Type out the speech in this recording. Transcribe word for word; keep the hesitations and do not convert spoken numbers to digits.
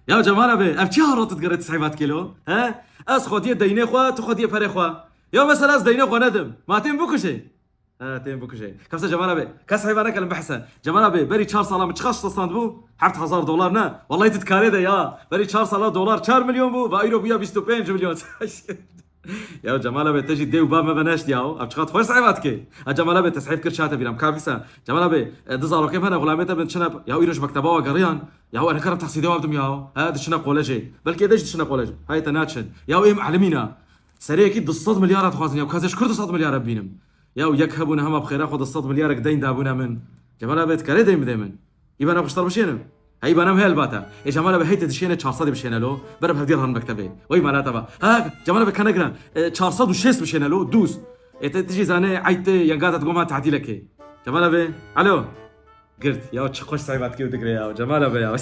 Ya Cemal abi, ev çi harat digerê tu sehî vat kilo? He? Ez xwediyê deynê xwe, tu xwediyê perê xwe. Ya mesela ez deynê xwe nedim. Ma tên bikujê. Ha, tên bikujê. Kasa Cemal abi, kes heyvan nekelin behse. Cemal abi, berî çar sala min çiqas stand bû? Heft hezar dolar ne? Vallahi tu dikarê de ya. Berî çar sala dolar çar milyon bû, ve euro bûya bîst û pênc milyon. Ya Cemal abi, te jî dê û bav me veneşt ya. Ev çiqas xweş sehî vat ke. Ha Cemal abi, te sehî kir çate bîram. Kafîsa. Cemal abi, e, du zarokê me ne, xulamê te bin çine. Ya îro ji mekteba wa geriyan. Ya ene karim tehsîdê wa bidim ya. Ha, diçine kolejê. Belkî êdî jî diçine kolejê. Hayê te naçin. Ya êm elimîna. Serê yekî du sed milyar dixwazin ya. Kazê ji kur du sed milyar bibînim. Ya yek hebûne hema bi xêra xwe du sed milyarek deyn dabûne min. Cemal abi, dikarê deyn bidê min? Îbana xwe ji te re bişênim. He, îbana min heye elbata. Ê Cemal abi, hey te dişêne çar sed bişêne lo. Berim hevdî re herin mektebê. Wey mala te va. Ha, Cemal abi, ka negiran. E, çar sed û şêst bişêne lo, dûz. Ê te, tu jî zanê, ey te yenga te digo ma tatîlekê. Cemal abi, alo. Girt. Ya çi xweş sehî vat ke û digre ya. Cemal abi ya.